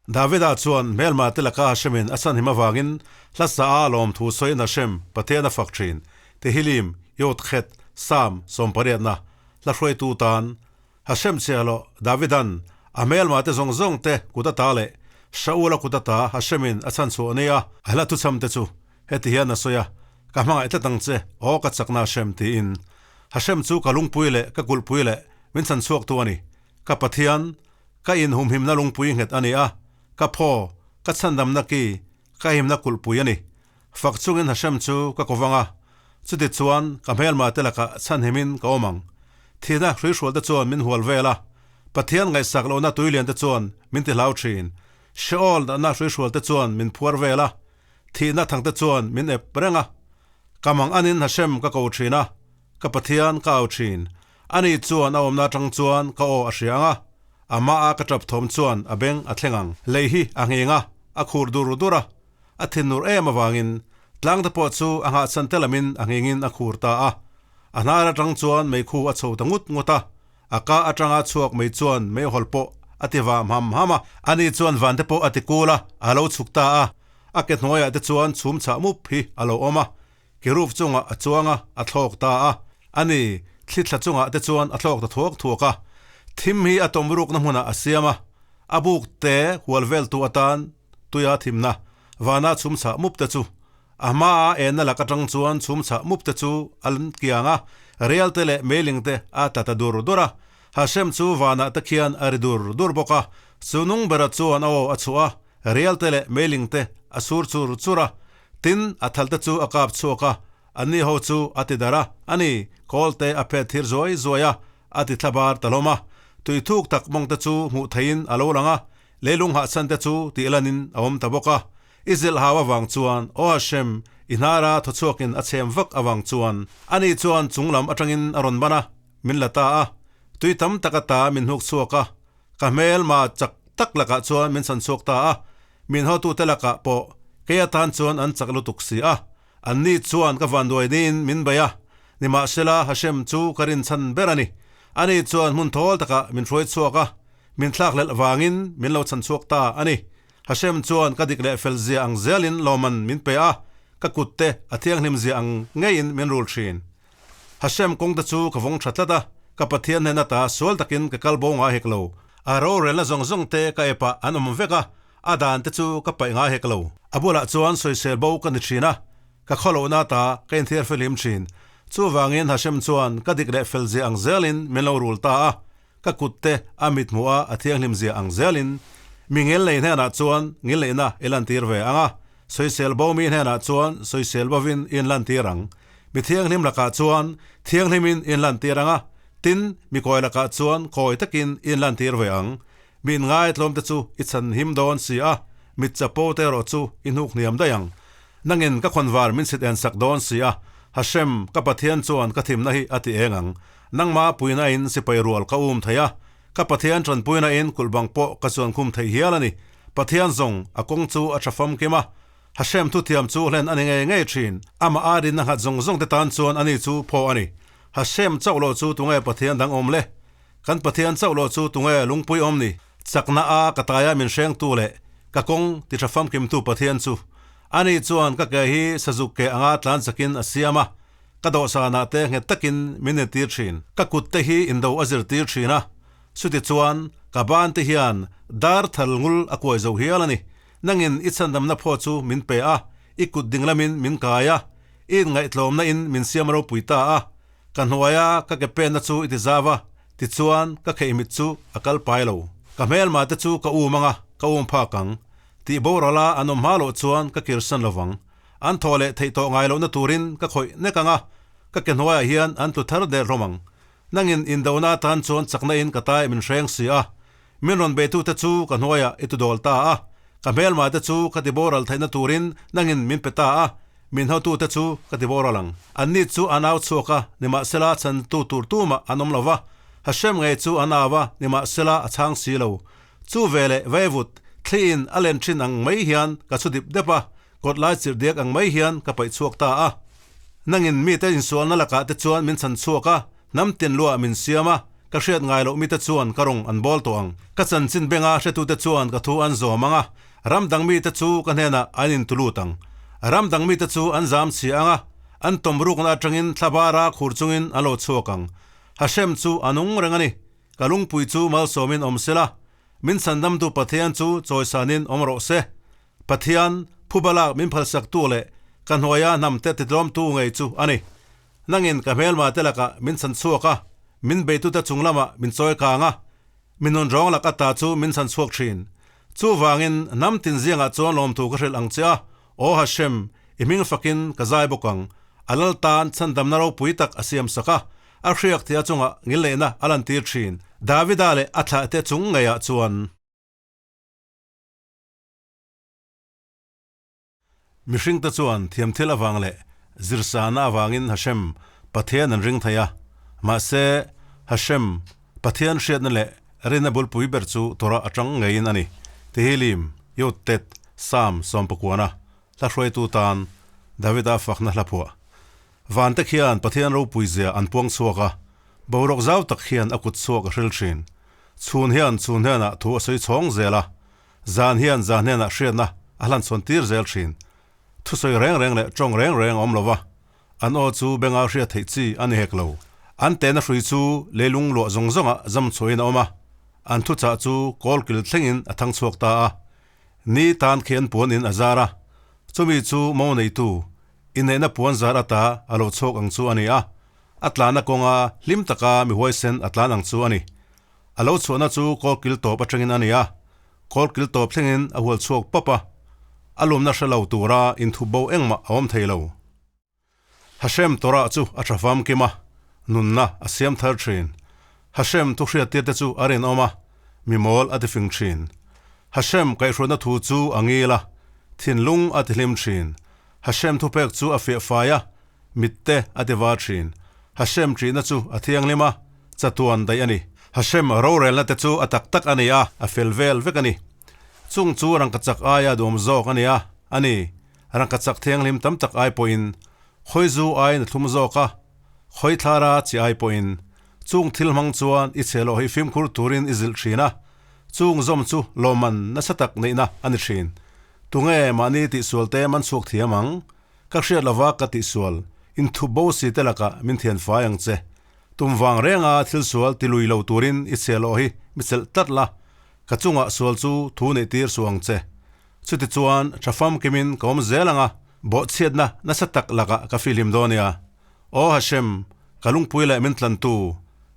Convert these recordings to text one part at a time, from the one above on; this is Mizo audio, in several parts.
Davida chuan hmelma te laka Hashemin a chhan him avangin hla sa a lawmthu sawiin Hashem, Pathian a fak thin. Tehillim, Yod Chet, Psalm, sawmpariatna, hla hruaitu tan Hashem chiahloh Davidan a hmelma te zawng zawng te kut ata leh Shaula kut ata Hashemin a chhan chhuah nia a hla thuchham te chu heti hian a sawi a, Ka hmangaih tlat ang che, aw ka chakna Hashem tiin. Hashem chu ka lungpui leh ka kulhpui leh min chhan chhuaktu a ni. Ka Pathian, ka inhumhimna lungpui nghet a ni a, ka phaw, ka chhandamna ki, ka himna kulhpui a ni. Fak chungin Hashem chu ka kovang a, chuti chuan ka hmelma te lakah chhanhimin ka awm ang. Thihna hruihrual te chuan min hual vel a, Pathian ngaihsak lohna tuilian te chuan min ti hlau thin. Sheol natna hruihrual te chuan min phuar vel a, thihna thang te chuan min ep reng a. Ka mang anin Hashem ka ko thin a, ka Pathian ka au thin. Ani chuan a awmna atang chuan ka aw a hria ang a, amah a ka tap thawm chuan a beng a thleng ang. Lei hi a ngheng a, a khur dur dur a, a thinur em avangin tlang te pawh chu a nghahchhan te lamin a nghengin a khur ta a. A hnar atang chuan meikhu a chho ta ngut ngut a, a ka atanga chhuak mei chuan meihawl pawh a ti vam ham ham a. Ani chuan van te pawh a ti kul a, a lo chhuk ta a, a ke hnuaiah te chuan chhum chhah mup hi a lo awm a. Kerub chungah a chuang a, a thlawk ta a. A ni, thli thla chungah te chuan a thlawk ta thuak thuak a. Thim hi a tawm rukna hmunah a siam a, a buk te hual veltu atan tuia thimna vana chhum chhah mup te chu a hmaa enna lak atang chuan chhum chhah mup te chu a kiang a, rial te leh meiling te a tla ta dur dur a. Hashem chu vanah te khian a ri dur dur bawk a, chu nung bera chuan a aw a chhuah a, rial te leh meiling te a sur chur chur a. Tin, a thal te chu a kap chhuak a, anni ho chu a ti darh a, a ni, kawl te a phet thir zuai zuai a, a ti thla bar ta hlawm a. Tui thuk tak mawng te chu hmuh theihin a lo lang a, leilung hahchhan te chu tih lanin a awm ta bawk a. I zilh hau avang chuan, Aw Hashem, i hnara thaw chhuakin a chhem vak avang chuan, ani chuan chung lam atangin a rawn ban a, min la ta a, tui tam tak ata min hnuk chhuak a, Ka hmelma chak tak lakah chuan min chhan chhuak ta a, min hotute lakah pawh kei atan chuan an chak lutuk si a. Anni chuan ka vanduai niin min bei a, nimahsela Hashem chu ka rinchhan ber a ni. Ani chuan hmun thawl takah min hruai chhuak a, min thlakhlelh vangin min lo chhan chhuak ta a ni. Hashem chuan ka dik leh fel zia ang zelin lawmman min pe a, ka kutte a thianghlim zia ang ngeiin min rul thin. Hashem kawng te chu ka vawng tha tlat a, ka Pathian hnen ata sual takin ka kal bo ngai hek lo. A rorelna zawng zawng te ka epah an awm vek a, a dan te chu ka paih ngai hek lo. A bulah chuan sawisel bo ka ni thin a, ka khawlohna ata ka inthiar fihlim thin. Chuvangin Hashem chuan ka dik leh fel zia ang zelin min lo rul ta a, ka kut te a mithmuh a a thianghlim zia ang zelin mi ngilnei hnenah chuan ngilneihna i lantir ve ang a, sawisel bo mi hnenah chuan sawisel bovin i inlantir ang. Mi thianghlim lakah chuan thianghlimin i inlantir ang a, tin, mi kawi lakah chuan kawi takin i inlantir ve ang. Mi inngaihtlawmte chu i chhanhim dawn si a, mit chapo te erawh chu i hnuk hniam daih ang. Nangin ka khawnvar min chhit en sak dawn si a, Hashem, ka Pathian chuan ka thimna hi a ti eng ang. Nangmah puina in sipai rual ka um thei a, ka Pathian tanpuina in kulh bang pawh ka chuan khum thei hial a ni. Pathian zawng, a kawng chu a tha famkim a, Hashem thuthiam chu hlen a ni ngei ngei thin. Amah a rinna nghat zawng zawng te tan chuan ani chu phaw a ni. Hashem chauh loh chu tunge Pathian dang awm le? Kan Pathian chauh loh chu tunge lungpui awm ni? Chakna a ka taia min hrengtu leh ka kawng ti tha famkimtu Pathian chu. Ani chuan ka ke hi sazuk ke anga tlan chakin a siam a, Ka dawhsanah te nghet takin min entir thin. Ka kut te hi indo a zirtir thin a, chuti chuan ka ban te hian dar thal ngul a kuai zo hial a ni. Nangin i chhandamna phaw chu min pe a, i kut ding lamin min kai a, i inngaihtlawmna in min siam ropui ta a. Ka hnuaia ka ke penna chu i ti zau a, tichuan ka kheihmit chu a kal pai lo. Ka hmelma te chu ka um ang a, ka um phak ang. Tih borala an awm hma loh chuan ka kirsan lovang. An thaw leh theih tawh ngai lohna turin ka khawih nek ang a, ka ke hnuaiah hian an tlu thar der hlawm ang. Nangin indona atan chuan chakna in ka tai min hreng si a, min rawn beitute chu ka hnuaiah i tudawl ta a, ka hmelma te chu ka tiboral theihna turin nangin min pe ta a, min hotute chu ka tiboral ang. Anni chu an au chhuak a, nimahsela chhantu tur tumah an awm lo va, Hashem ngei chu an au a, nimahsela a chhang si lo. Chu veleh vaivut thliin a len thin ang mai hian ka chhu dip dep a, Kawt lai chirh diak ang mai hian ka paih chhuak ta a. Nangin mite insualna lakah te chuan min chhan chhuak a, hnam tin luah min siam a. Ka hriat ngai loh mite chuan ka rawng an bawl tawh ang. Ka chanchin benga hretute chuan ka thu an zawm ang a, ram dang mite chu ka hnenah an intulut ang. Ram dang mite chu an zam chhia ang a, an tawm rukna atangin thlabara khur chungin an lo chhuak ang. Hashem chu a nung reng a ni. Ka lungpui chu malsawmin awm sela, min chhandamtu Pathian chu chawisanin awm rawh se. Pathian, phubalak min phalsaktu leh ka hnuaia hnamte titlawmtu ngei chu a ni. Nangin ka hmelma te lakah min chhan chhuak a, min beitute chung lamah min chawi kang a, mi nun rawng lak ata chu min chhan chhuak thin. Chuvangin hnam tin ziangah chuan lawmthu ka hrilh ang che a, Aw Hashem, i hming fakin ka zai bawk ang. A lal tan chhandamna ropui tak a siam sak a, a hriak thia chungah ngilneihna a lantir thin. Davida leh a thlahte chung ngeiah chuan. Mihringte chuan thiamthil avang leh zirsana avangin Hashem, Pathian an ring thei a. Mahse, Hashem, Pathian hriatna leh rinna bulpui ber chu Torah atang ngeiin a ni. Tehillim, Yod Tet, Psalm sawmpakuana, hla hruaitu tan Davida fakna hla phuah. Vante khian Pathian ropui zia an puang chhuak a, boruak zau tak hian a kut chhuak a hril thin. Chhun hian chhun hnenah thu a sawi chhawng zel a, Zan hian zan hnenah hriatna a hlan chhawn tir zel thin. Thusawi reng reng leh tawng reng reng a awm lo va, an aw chu benga hriat theih chi a ni hek lo. An tehna hrui chu leilung luah zawng zawngah zam chhuahin a awm a, an thuchah chu kawlkil thlengin a thang chhuak ta a. Ni tan khi an puan in a zar a, chumi chu mo neitu inneihna puan zar ata a lo chhuak ang chu a ni a, a tlanna kawnga hlim taka mi huaisen a tlan ang chu a ni. A lo chhuahna chu kawlkil tawp atangin a ni a, kawlkil tawp thlengin a hual chhuak pawp a, a lumna hre lo tura inthup bo engmah a awm thei lo. Hashem Torah chu a tha famkim a, nunna a siam thar thin. Hashem thu hriattir te chu a rinawm a, mi mawl a tifing thin. Hashem kaihhruaina thu chu a ngil a, thinlung a tihlim thin. Hashem thupek chu a fiah fai a, Mitte a ti var thin. Hashem ṭihna chu a thianghlim a, chatuan daih a ni. Hashem rorelna te chu a tak tak a ni a, a fel vel vek a ni. Chung chu rangkachak aia duam zawk a ni a, a ni, rangkachak thianghlim tam tak ai pawhin, khawizu aiin a thlum zawk a, khawi thlara chi ai pawhin. Chung thil hmang chuan i chhelawh hi fimkhur turin i zilh thin a, chung zawm chu lawmman nasa tak neihna a ni thin. Tunge mahni tihsual te man chhuak thiam ang? Ka hriat lova ka tihsual, inthup bo si te lakah min thian fai ang che. Tum vang renga thil sual ti lui lo turin i chhiahloh hi mi chelh tlat la, ka chungah sual chu thu neih tir suh ang che. Chuti chuan tha famkimin ka awm zel ang a, bawhchhiatna nasa tak lakah ka fihlim dawn nia. Aw Hashem, ka lungpui leh min tlantu,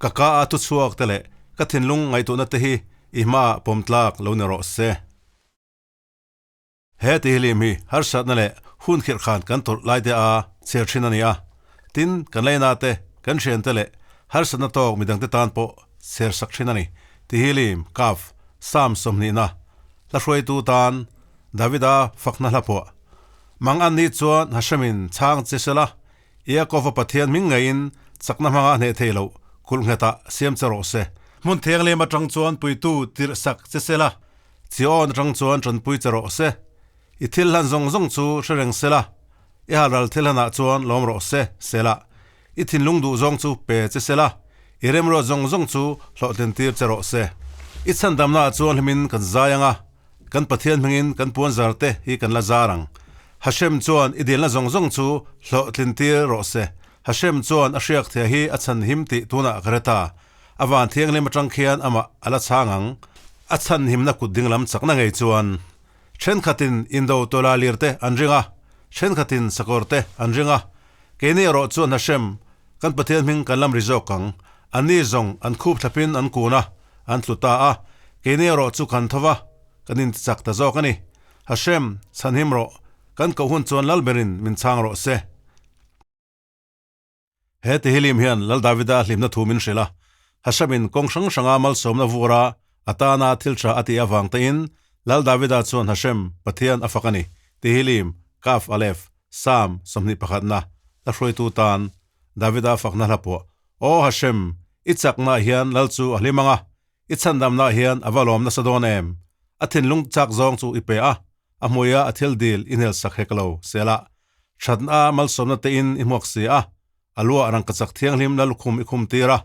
ka ka a thuchhuak te leh ka thinlung ngaihtuahna te hi i hmaah pawmtlak lo ni rawh se. He tihlim hi harsatna leh hun khirh khan kan tawrh lai te a chher thin a ni a, tin, kan leina te, kan thiante leh harsatna tawk midangte tan pawh chher sak thin a ni. Tihlim, Kaf, Psalm sawmhnihna, hla hruaitu tan Davida fakna hla phuah. Mang an nih chuan Hashemin chhang che sela, Iakova Pathian hming ngeiin chakna hmanga hneh thei loh kulh nghetah siam che rawh se. Hmun thianghlim atang chuan puitu tirh sak che sela, Chiawn atang chuan tanpui che rawh se. I thil hlan zawng zawng chu hre reng sela, i halral thil hlanah chuan lawm rawh se, sela. I thinlung duh zawng chu pe che sela, i remruat zawng zawng chu hlawhtlin tir che rawh se. I chhandamnaah chuan hlimin kan zai ang a, kan Pathian hmingin kan puanzar te hi kan la zar ang. Hashem chuan i dilna zawng zawng chu hlawhtlin tir rawh se. Hashem chuan a hriak thia hi a chhan him tih tunah ka hre ta. A van thianghlim atang khian amah a la chhang ang. A chhan himna kut dinglam chakna ngei chuan thenkhatin indo tawla lir te an ring a, thenkhatin sakawr te an ring a. Keini erawh chuan Hashem, kan Pathian hming kan lam ri zawk ang. Anni zawng an khup thlapin an kun a, an tlu ta a. Keini erawh chu kan tho va, kan intichak ta zawk a ni. Hashem, chhanhim rawh, kan koh hun chuan Lalberin min chhang rawh se. He Tehillim hian Lal Davida hlimna thu min hrilh a, Hashemin kawng hrang hranga malsawmna vura a tana thil tha a tih avang tein Lal Davida chuan Hashem, Pathian a fak a ni. Tehillim, Kaf Aleph, Psalm 21na, hla hruaitu tan Davida fakna hla pawh, Aw Hashem, i chaknaah hian Lal chu a hlim ang a, i chhandamnaah hian a va lawm nasa dawn em? A thinlung chak zawng chu i pe a, a hmuia a thil dil i hnial sak hek lo, sela. Thatna malsawmna te in i hmuak si a, a luah rangkachak thianghlim la lukhum i khum tir a.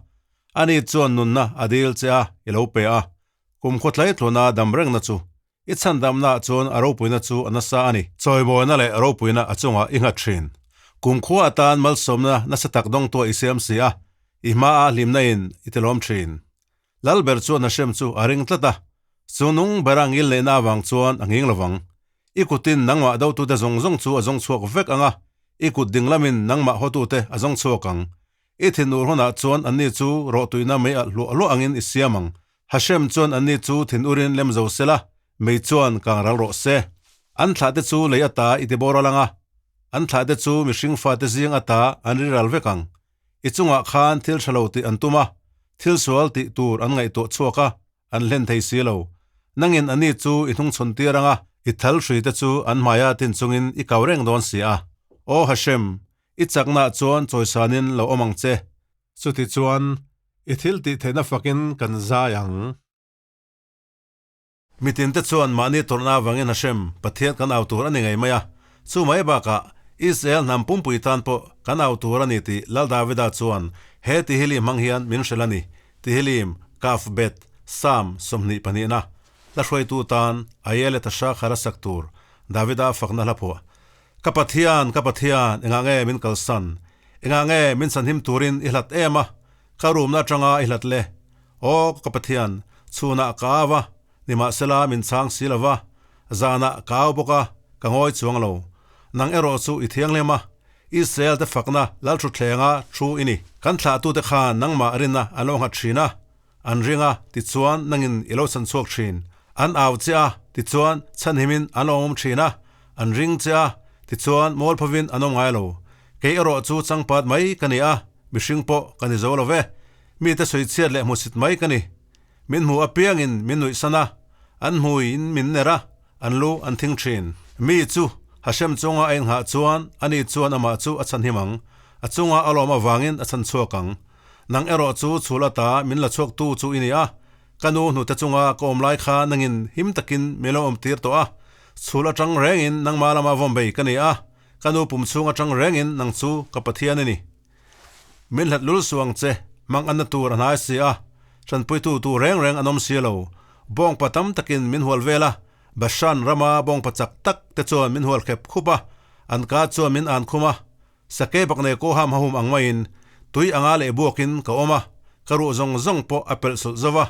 Ani chuan nunna a dil che a, i lo pe a. Kum khawtlai tluna dam rengna chu i chhandamnaah chuan a ropuina chu a nasa a ni. Chawibawina leh ropuina a chungah i nghat thin. Kumkhua atan malsawmna nasa tak dawngtuah i siam si a, i hmaah hlimna in i tilawm thin. Lalber chuan Hashem chu a ring tlat a, chu nung bera ngil neihna avang chuan a nghing lovang. I kutin nangmah dotute zawng zawng chu a zawng chhuak vek ang a, i kut ding lamin nangmah hawtute a zawng chhuak ang. I thinur hunah chuan anni chu rawhtuina mei alh hluah hluah angin i siam ang. Hashem chuan anni chu thinurin lem zo sela, mei chuan kang ral rawh se. An thlahte chu lei ata i ti bawr al ang a, an thlahte chu mihring fate zing ata an ri ral vek ang. I chungah khan thil tha lo tih an tum a, thil sual tih tur an ngaihtuah chhuak a, an hlen thei si lo. Nangin ani chu i hnungchhawn tir ang a, i thal hrui te chu an hmaia tin chungin i kau reng dawn si a. Aw Hashem, i chaknaah chuan chawisanin lo awm ang che. Chutichuan, i thil tih theihna fakin kan zai ang. Mitinte chuan mahni tawrhna avangin Hashem, Pathian kan au tur a ni ngei mai a. Chu mai bakah, Israel hnam pumpui tan pawh kan au tur a ni tih Lal Davida chuan he Tehillim hmang hian min hrilh a ni, Tehillim, Kaf Bet, Psalm 22na, Hla hruaitu tan Ayele Tasha khara sak tur Davida fakna hla phuah. Ka Pathian, ka Pathian, engah nge min kalsan? Engah nge min chhanhim turin i hlat em a? Ka rumna atanga i hlat le. Aw ka Pathian, chhunah ka au a, nimahsela min chhang si lo va, zanah ka au bawk a, ka ngawi chuang lo. Nang erawh chu i thianghlim a, Israel te fakna Lalthutthlenga thu i ni. Kan thlahtute khan nangmah rinna an lo nghat thin a, an ring a, tichuan nangin i lo chhan chhuak thin. An au che a, tichuan chhanhimin an lo awm thin a, an ring che a, tichuan mualphovin an awm ngai lo. Kei erawh chu changpat mai ka ni a, mihring pawh ka ni zo lo ve. Mite sawi chhiat leh hmusit mai ka ni. Min hmu apiangin min nuihsan a, an hmuiin min ner a, an lu an thing thin. Mi chu Hashem chunga a inghah chuan ani chuan amah chu a chhanhim ang, a chunga a lawm avangin a chhan chhuak ang. Nang erawh chu chhul ata min la chhuaktu chu i ni a, ka nu hnute chunga ka awm lai kha nangin him takin min lo awmtir tawh a, chhul atang rengin nangma lama vawmbei ka ni a, ka nu pum chhung atang rengin nang chu ka Pathian i ni. Min hlat lul suh ang che, mang anna tur a hnai si a, hranpuitu tur reng reng an awm si lo. Bawngpa tam takin min hual vel a, Bashan rama bawngpa chak tak te chuan min hual khep khup a, an ka chuan min an khum a. Sakei baknei kawham hahum ang maiin tui anga leh buakin ka awm a, ka ruh zawng zawng pawh a pelh sulh zo va,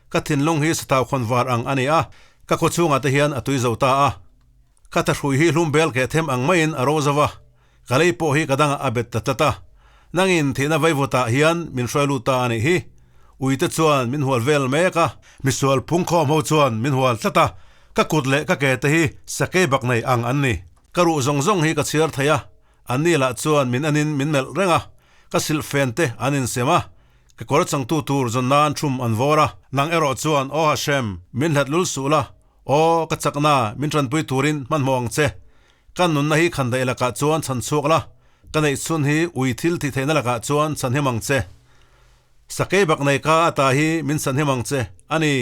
ka thinlung hi sathau khawn var ang a ni a, ka khawchhungah te hian a tui zo ta a. Ka thahrui hi hlum bel keh them ang maiin a ro zo va, Ka lei pawh hi ka dangah a bet ta tlat a, nangin thihna vaivutah hian min hruai lut ta a nih hi. Uite chuan min hual vel mek a, misual phungkhawm ho chuan min hual tlat a, ka kut leh ka ke te hi sakei bak nei ang an ni. Ka ruh zawng zawng hi ka chhiar thei a, anni lah chuan min anin min melh reng a, ka silhfen te an insem a, ka kawr changtu tur zawn nan thum an vawr a. Nang erawh chuan, Aw Hashem, min hlat lul suh la, aw ka chakna min tanpui turin hmanhmawh ang che. Ka nunna hi khandaih lakah chuan chhan chhuak la, ka neih chhun hi ui thil tih theihna lakah chuan chhan him ang che. Sakei bak nei ka ata hi min chhan him ang che, a ni,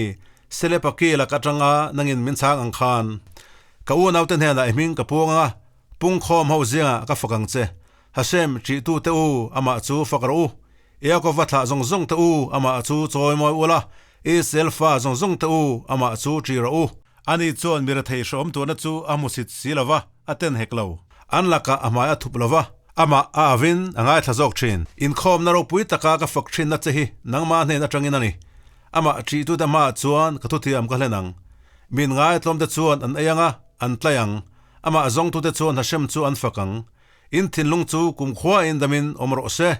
Selepaki lak atanga nangin min chhang ang khan. Ka unaute hnenah i hming ka puang anga, pungkhawm ho zingah ka fak ang che. Hashem, ṭihtu te u, amah chu fak rawh u. Yaakova thlah zawng zawng te u, amah chu chawi mawi ula, Israel fa zawng zawng te u, amah chu ṭih rawh u. Ani chuan mi rethei hrehawm tuahna chu a hmusit si lo va, a ten hek lo. An lakah a hmai a thup lo va, amah a avin a ngaithla zawk thin. Inkhawmna ropui taka ka fak thinna che hi nangmah hnen atangin a ni. Amah ṭihtute hmaah chuan ka thuthiam ka hlen ang. Min ngaitlawmte chuan an ei ang a, an tlai ang. Amah zawngtute chuan Hashem chu an fak ang. In thinlung chu kumkhuain damin awm rawh se.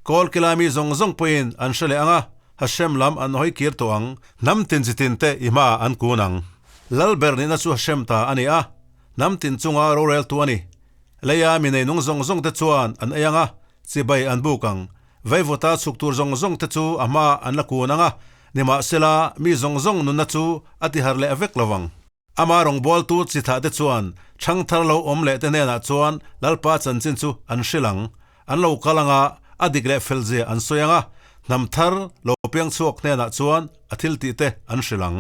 Kawl kilai mi zawng zawng pawhin an hre leh ang a, Hashem lam an hawi kir tawh ang. Hnam tin chi tin te i hmaah an kun ang. Lal ber nihna chu Hashem ta a ni a, hnam tin chunga roreltu a ni. Leia mi nei nung zawng zawng te chuan an ei ang a, chibai an buk ang. Veivuta chhuk tur zawng zawng te chu a hmaah an la kun ang a, nimahsela mi zawng zawng nunna chu a tihar leh vek lo vang. Ama rawngbawltu chi thlah te chuan thangthar lo awm leh te hnenah chuan Lalpa chanchin chu an hrilh ang. An lo kal anga a dik leh fel zia an sawi ang a, hnam thar lo piang chhuak hnenah chuan a thil tih te an hrilh ang.